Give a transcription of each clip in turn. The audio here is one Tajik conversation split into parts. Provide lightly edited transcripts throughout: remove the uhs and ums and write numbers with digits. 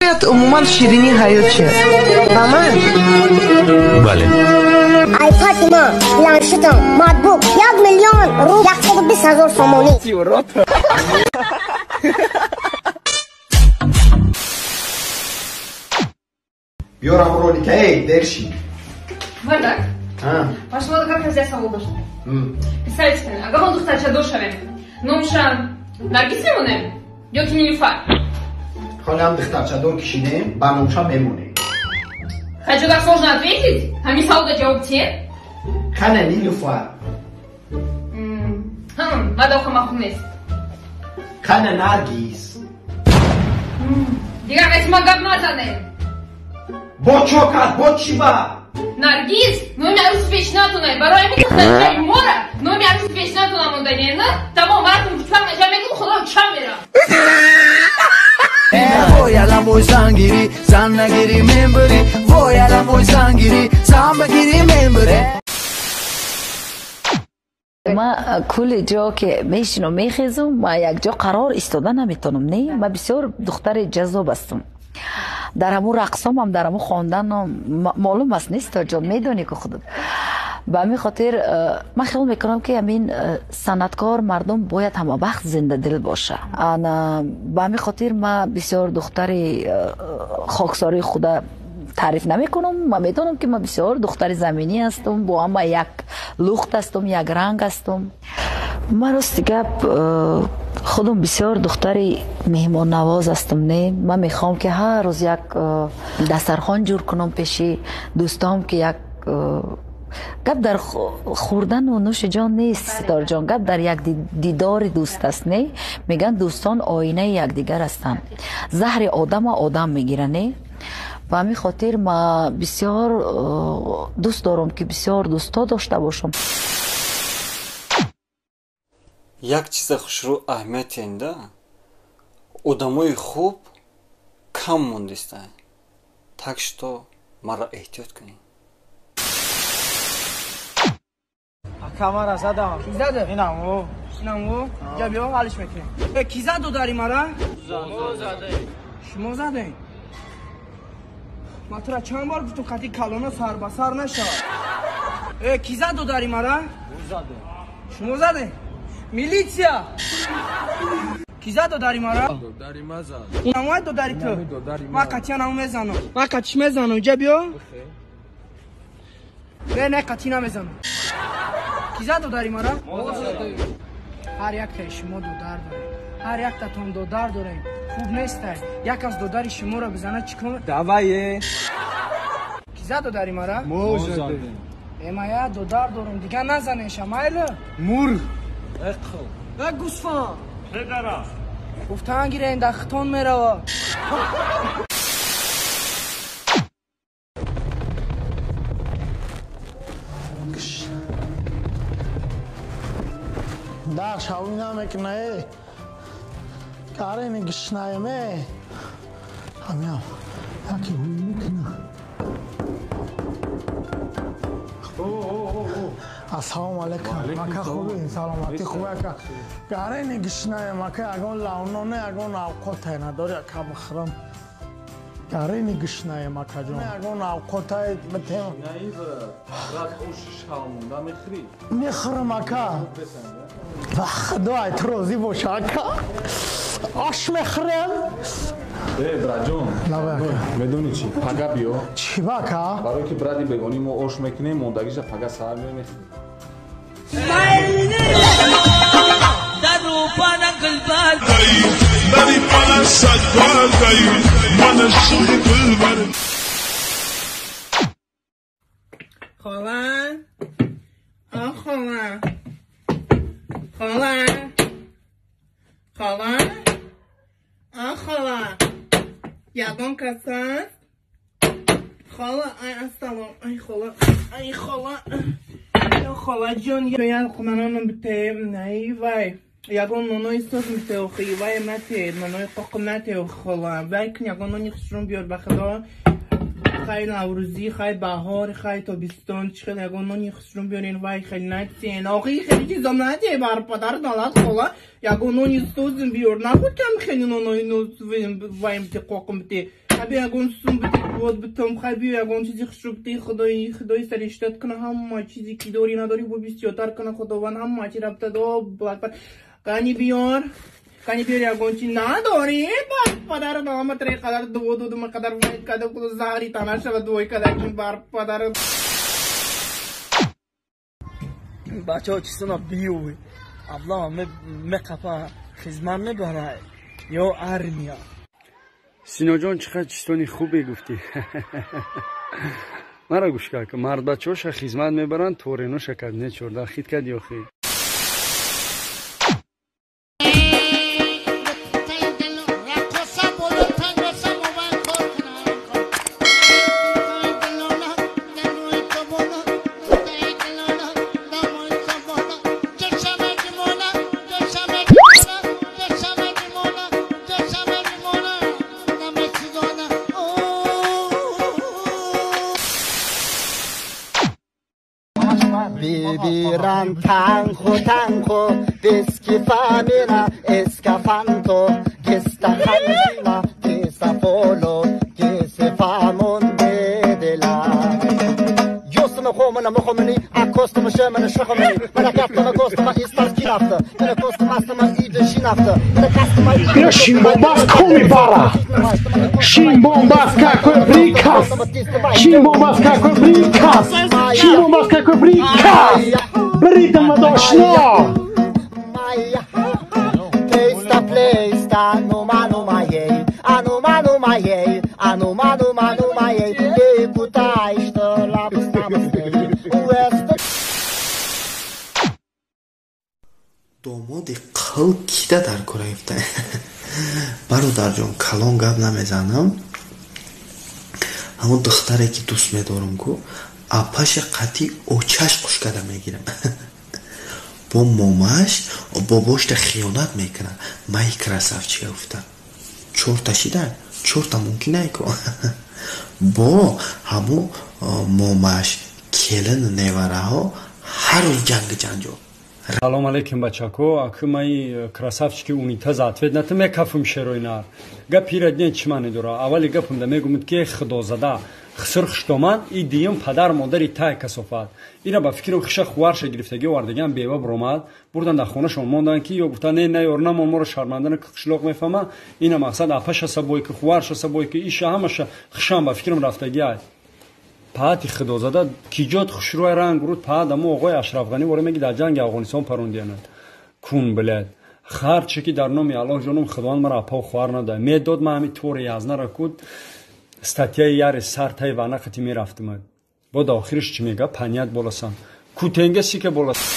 Умуман ширинии ҳаёт чи аст? Ба ман? Бале. Айпади ма, планшетам, ноутбук 1 миллион руб 120 000 сомонӣ. Биёрам ролика, эй, дерши. Вардак, ба шумо как раз я савол доштам. Представьте, агар мо духтарча шавем, номша Наргиз мемонем ё ки Нилуфар? Холиам духтарчадор кишидем, ба номша мемонем. Хочу так сложно ответить? Ҳамин саволда ҷавоб тием? Кане Нилуфар. Мадоха махум нест. Кане Наргиз. Дигар қисма гап назанем. Бо чо кард, бо чӣ ба? Наргиз номи арӯси пешинатонае. Барои ҳамин духтарчаи мора номи арӯси пешинатона мондагием, на? Тамом, маратон кучак наҷа мекун, худо ча мерам. Вой аламой зангирӣ, зан нагирӣ, мембирӣ. Вой аламой зангирӣ, зан бигирӣ, мембирӣ. Ма кулли ҷо ки мешинам, мехезум, ма якҷо қарор истода наметонам. Не, ма бисёр духтари ҷаззоб ҳастам. Дар ҳамун рақсомам, дар ҳамун хонданам маълум аст, нест, ҷон, медонӣ ку худат. Ба ҳамин хотир ман хиёл мекунам, ки ҳамин санъаткор мардум бояд ҳама вақт зиндадил боша. Ана ба ҳамин хотир ма бисёр духтари хоксории худа таъриф намекунам. Ман медонам, ки ман бисёр духтари заминӣ ҳастам, бо ҳама як лухт ҳастам, як ранг ҳастам. Ман, рости гап, худам бисёр духтари меҳмоннавоз ҳастам. Не, ман мехоҳам, ки ҳар рӯз як дастархон ҷур кунам пеши дӯстом, ки як гап дар хӯрдану нӯши ҷон нест, Ситорҷон, гап дар як дидори дӯст аст. Не, мегӯянд, дӯстон оинаи якдигар ҳастанд, заҳри одама одам мегира. Не, ба ҳамин хотир ма бисёр дӯст дорам, ки бисёр дӯстҳо дошта бошам. Як чиза хушрӯ аҳамият да, одамои хуб кам мондистанд, так что маро эҳтиёт кунед. Камара задам. Ки зада? Инам о. Инам о. Ҷа биё, ҳалиш мекунем. Э, ки зад додари мара? Мо задаем. Шумо задаем? Ман тура чанд бор гуфтум, қати калона сар ба сар нашавад. Э, ки зад додари мара? Шумо задаем? Милитсия! Ки зад додари мара? Додари ма зад. Инамои додари ту? Ман қатъиян ҳаму мезанам. Ман қатиш мезанам. Ҷа биё. Не, не, қатъи намезанам. Ки зад додари мара? Ҳар яктаи шумо додар дорем, ҳар яктатон додар дорем. Хуб нестай, як аз додари шуморо бизана, чӣ кор? Давай е. Ки зад додари мара? Мо задем. Э, ма як додар дорам, дигар назанеша, майло. Мурғ. Эқл. Э, гӯсфанд. Гуфтан гирен, дар хитон мерава. Дар шавӣ намекуна, э, карени гишнаем, э, ҳамиам яке ҳуй мекуна. Ассалому алайкум, ака, хуби, саломатӣ хуби, ака? Гарени гишнаем, ака, ягон лавноне, ягон авқоте надори, ака, бихӯрам? Гарени гишнаем, акаҷон, ягон авқотай битем. Мехӯрам, ака, ба худо, ай ту розӣ боша, ака, ош мехӯрем. Э, браҷон, медонӣ чӣ, пага биё. Чӣ ба, ака? Барое ки бради бегонӣ мо ош мекунем, мондагиша пага саҳар мео мехӯрем. Хола, а, хола, хола, хола, а, хола, ягон кас аст? Хола, ай, ассалом, ай, хола, ай, хола, холаҷон, як маноном бите, най, вай, ягон нонои соз мите, охи, вай, нате, нонои қоқ нате, хола, вай кун, ягон нони хушрум биёр, ба худо. Хай наврӯзӣ, хай баҳор, хай тобистон, чӣ хел ягон нони хушрӯ биёрен, вай хел натиен. Охи хели чизом натие, бар падар налат хола, ягон нони созм биёр. Набуд кам хели нонои вайм ти қоқм ти. Хаби ягон сум бити вот битом, хай биё ягон чизи хушрӯ бити, худои худои сариштат куна, ҳама чизи ки дорӣ надорӣ бо бисёртар куна, худованд ҳама чи рабта до блакбар. Кани биёр. Кани биёр ягон чи надорӣ, бар падар нома тре қадар дуо дудума қадар вайт када куду заҳри тана шава дуои кадакин бар падар. Бачаҳо чизона биёвӣ. Аблама меқапа хизмат мебара ё армия. Синоҷон, чӣ қадр чистони хубе гуфтӣ. Мара гӯш кар, мардбачаҳоша хизмат мебаранд, тореноша кабинет 14 хит кад ё хит. Bibiran tango tango deskifamina escafanto gestahanima gesafolo gesefamonde de la Yosma khomana mokhomani akostma shemana shakhomani manakatma kostma istarkinafta manakostma astma ideshinafta manakastma Шимбомбас коми бара! Шимбомбас какой приказ! Шимбомбас какой приказ! Шимбомбас какой приказ! Бритам дошло! Теста плеста нума нума ей, анума нума ей, анума нума нума ей, лекутай что лапс уэста. Домоди қил кида дар кора ифта. Бародарҷон, калон гап намезанам. Ҳамон духтаре ки дӯст медорам ку, апаша қатъи очаш қушкада мегирам. Бо момаш бобошта хиёнат мекунад. Май красавчика гуфта. Чорта шида, чорта мумкин ай ку. Бо ҳамон момаш келин невараҳо ҳар рӯз ҷанги ҷанҷол. Салом алейкум, бачако. Акы май красавчики унитаз ответ ната мекафум шерои нар. Гап пира дне чӣ маъне дора? Аввали гапумда мегумуд ки худозада хиср хуштомад и диюм падар модари тай касофат. Ина ба фикрам хиша хуварша гирифтагӣ овардагиам бева биромад. Бурдан дар хонашон мондан ки ё гуфта не наёр намон моро шармандана қишлоқ мефаҳма. Ина мақсад апаша сабой ки хуварша сабой ки иша ҳамаша хишам ба фикрам рафтагӣ ай. Паати худозада киҷот хушрӯи ранг руд паат амо оғои Ашрафғанӣ воре меги дар ҷанги Афғонистон парондиянад. Кун билад. Ҳарче ки дар номи Аллоҳ ҷонум худованд мара апо хуар надояд. Медод ма ҳами тори язнара куд статьяи яре сар таи ванақати мерафтимад. Бо да охириш чӣ мега? Паният боласан. Кутенге сике боласан.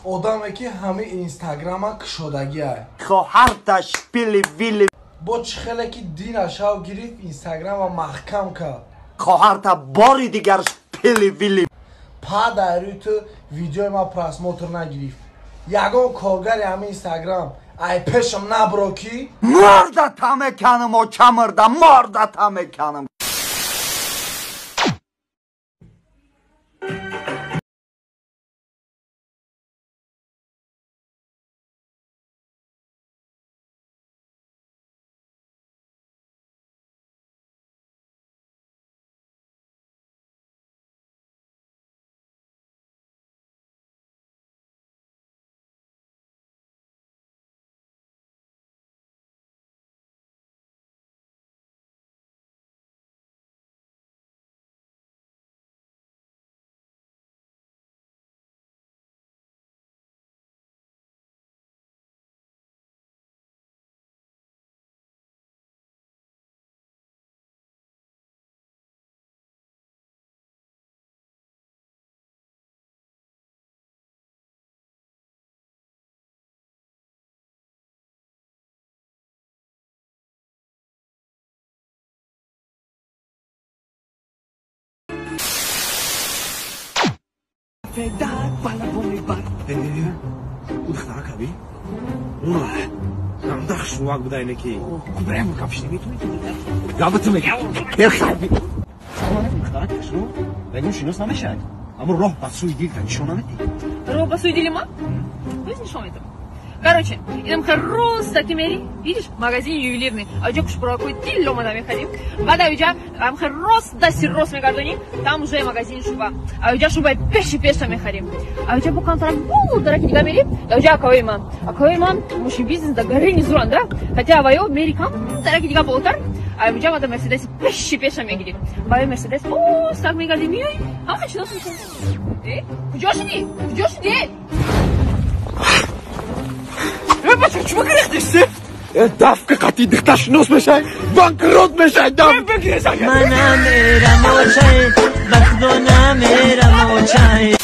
Одаме ки ҳами инстаграма кушодагиай. Хоҳарташ пили вили бо чӣ хеле ки дина шав гирифт инстаграма маҳкам кард. Хоҳарта бори дигар пили вили. Па дар рӯи ту видеои ма просмотр нагирифт. Ягон коргари ҳами инстаграм ай пешам набро ки мурдата меканам, оча мурда, мурдата меканам. хушрувак будай неки. Кубраям гапш наметуни. Гапату мегам. Салом алейкум, духтарак хушру. Бегум шинос намешавад. Аммо роҳ ба сӯи дил нишон намедиҳӣ. Роҳ ба сӯи дили ман? Боз нишон медам. Короче, идем роста ты мери, видишь, магазин ювелирный. А уҷа кушпуракои тилло ма намехарим. Баъд уҷа рост даси рост мегардонӣ, там уже магазин шуба. А уҷа шубаи пеши пеша мехарим. А уҷа бо камтарак булдараки дига мери, а уҷа акаои ман. Акаои ман мошин бизнес да гарини зуран, да? Хотя аваё мери камтараки дига болотар. А уҷа мада Мерседеси пеши пеша мегирим. Баъд Мерседес остак мегардӣ миёй, ҳама шинос мешавем. Э, куҷо шудӣ? Куҷо шудӣ? Бача, чума гирехтиши? Дафка қати духтар шинос мешай, банкрот мешай, даф. Ман намерам очай, ба худо намерам очай.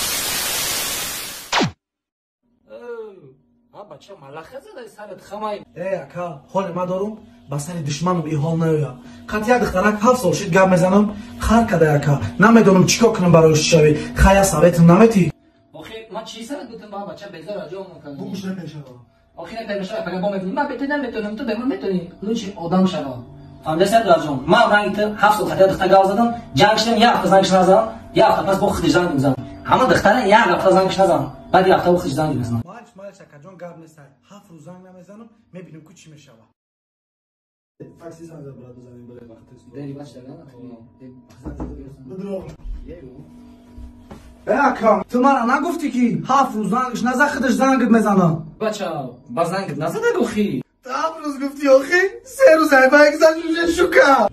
Бача, малаха задай сарат хамай. Э, ака, ҳоле ман дорум, ба сари душманам иҳол наояд. Қати як духтарак 7 сол шид гап мезанам, хар кадай ака. Намедонам чӣ кор кунам барои шавӣ. Хая советам наметӣ? Охи, ман чӣ сарат гуфтам ба бача безор аҷом кардам. Бугӯш намешавад. Охи намешавад, пага бо мебинӣ. Ман бе ту наметонам, ту бе ман метонӣ. Лучше одам шава. Фаҳмида сар ҷон. Ман ранги ту 7 сол хатия духтар гап задам, ҷанг шудам, як ҳафта зангш назадам, як ҳафта пас бо худиш занг мезанам. Ҳама духтара як ҳафта зангш назанам, баъд як ҳафта бо худиш занг мезанам. Малш, малш, акаҷон гап нест. 7 рӯз занг намезанам, мебинем ку чӣ мешавад. Такси занг зад, брат, бизанем барои вақт. Дери бач даган. Бидро. Э, ака, ту мара нагуфтӣ ки 7 рӯз зангш назад, худаш зангат мезанам. Бача, ба зангат назада гухи. 7 рӯз гуфтӣ охи, 3 рӯз айбайк зад, шука.